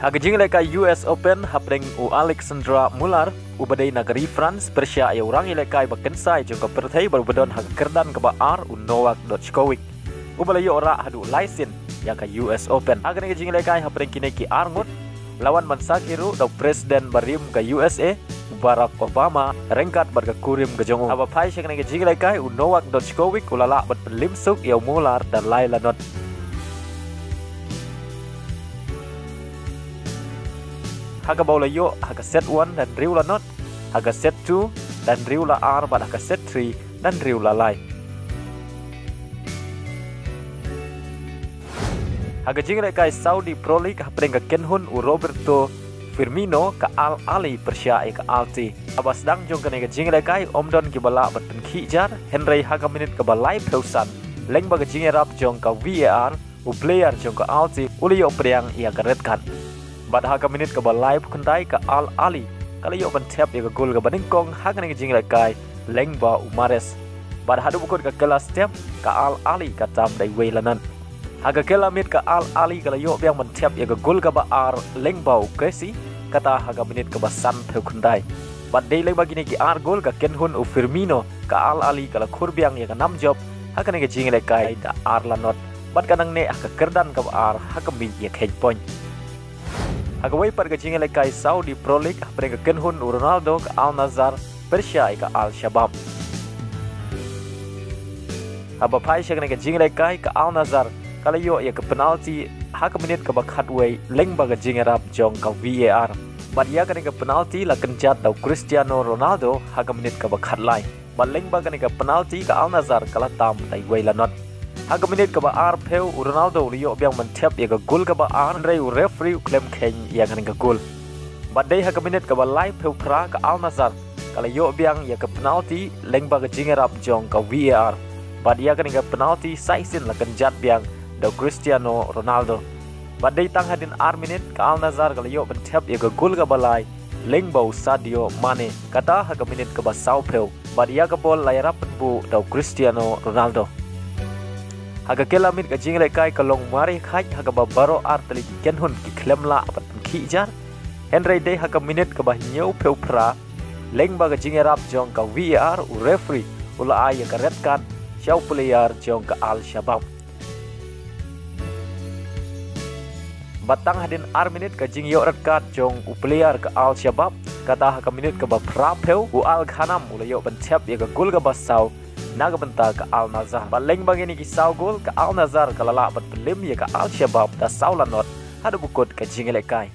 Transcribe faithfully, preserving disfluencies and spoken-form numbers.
Ha ka jingïalehkai U S Open hapdeng u Alexandra Muller uba dei na ka ri France pyrshah ïa u rangïalehkai ba kynsai jong ka pyrthei bad uba don ha ka kyrdan kaba ar u Novak Djokovic, uba la ïoh rah haduh lai sien ïa ka U S Open. Ha kane ka jingïalehkai hapdeng kine ki ar ngut la wan ban sakhi ruh da u President barim ka U S A, Barack Obama, ryngkat bad ka kurim ka jong u. Haba phai sha kane ka jingïalehkai u Novak Djokovic u la lah ban pynlip suk ïa u Muller da lai lanot. Ha kaba u la ïoh ha ka set one da hynriew lanot, ha ka set two da hynriew la ar bad ha ka set three da hynriew la lai. Ha ka jingïalehkai Saudi Pro League hapdeng ka kynhun u Roberto Firmino, ka Al Ahly pyrshah ïa ka Al Ittihad. Haba sdang jong kane ka jingïalehkai ym don kiba lah ban pynkhih jar, hynrei ha ka minit kaba laiphew san lyngba ka jingïarap jong ka V A R u player jong ka Al Ittihad u la ïoh pdiang ïa ka red card. Bad ha ka minit kaba laiphew khyndai ka Al Ahly ka la ïoh ban thep ïa ka gol kaba nyngkong ha kane ka jingïalehkai lyngba u Mahrez. Bad haduh ba kut ka kylla step ka Al Ahly ka tam da iwei lanot. Ha ka kylla miet ka Al Ahly ka la ïoh biang ban thep ïa ka gol kaba ar lyngba u Kessie, kata ha ka minit kaba sanphew khyndai. Bad dei lyngba kine ki ar gol ka kynhun u Firmino ka Al Ahly ka la khur biang ïa ka nam jop ha kane ka jingïalehkai da ar lanot bad ka nang neh ha ka kyrdan kaba ar ha ka miet ïa kheiñ point. Ha kawei pat ka jingïalehkai Saudi Pro League hapdeng ka kynhun u Ronaldo, ka Al Nassr pyrshah ïa ka Al Shabab. Haba phai sha kane ka jingïalehkai ka Al Nassr ka la ïoh ïa ka penalty ha ka minit kaba khatwei lyngba ka jingïarap jong ka V A R. Bad ïa kane ka penalty la kynjat da u Cristiano Ronaldo ha ka minit kaba khatlai. Bad lyngba kane ka penalty ka Al Nassr ka la tam da iwei lanot. Ha ka minit kaba arphew u Ronaldo u la ïoh biang ban thep ïa ka gol kaba ar, hynrei u referee u khlem kheiñ ïa kane ka gol. Bad dei ha ka minit kaba laiphew phra ka Al Nassr ka la ïoh biang ïa ka penalty lyngba ka jingïarap jong ka V A R. Bad ïa kane ka penalty sa shisien la kynjat biang da u Cristiano Ronaldo. Bad dei tang hadien ar minit ka Al Nassr ka la ïoh ban thep ïa ka gol kaba lai lyngba u Sadio Mane, kata ha ka minit kaba sawphew. Bad ïa ka bol la ïarap pynbuh da u Cristiano Ronaldo. Ha ka kylla miet ka jingïalehkai ka long mareh khaid ha kaba baroh ar tylli ki kynhun ki khlem lah ban pynkhih jar. Hynrei dei ha ka minit kaba hynñiewphew phra lyngba ka jingïarap jong ka V A R u referee u la ai ïa ka red card sha u player jong ka Al Shabab. Bad tang hadien ar minit ka jingïoh red card jong u player ka Al Shabab, kata ha ka minit kaba phraphew u Al Ghanem u la ïoh ban thep ïa ka gol kaba saw na ka bynta ka Al Nassr. Bad lyngba kine ki saw gol ka Al Nassr ka la lah ban pynlip ïa ka Al Shabab da saw lanot haduh ba kut ka jingïalehkai.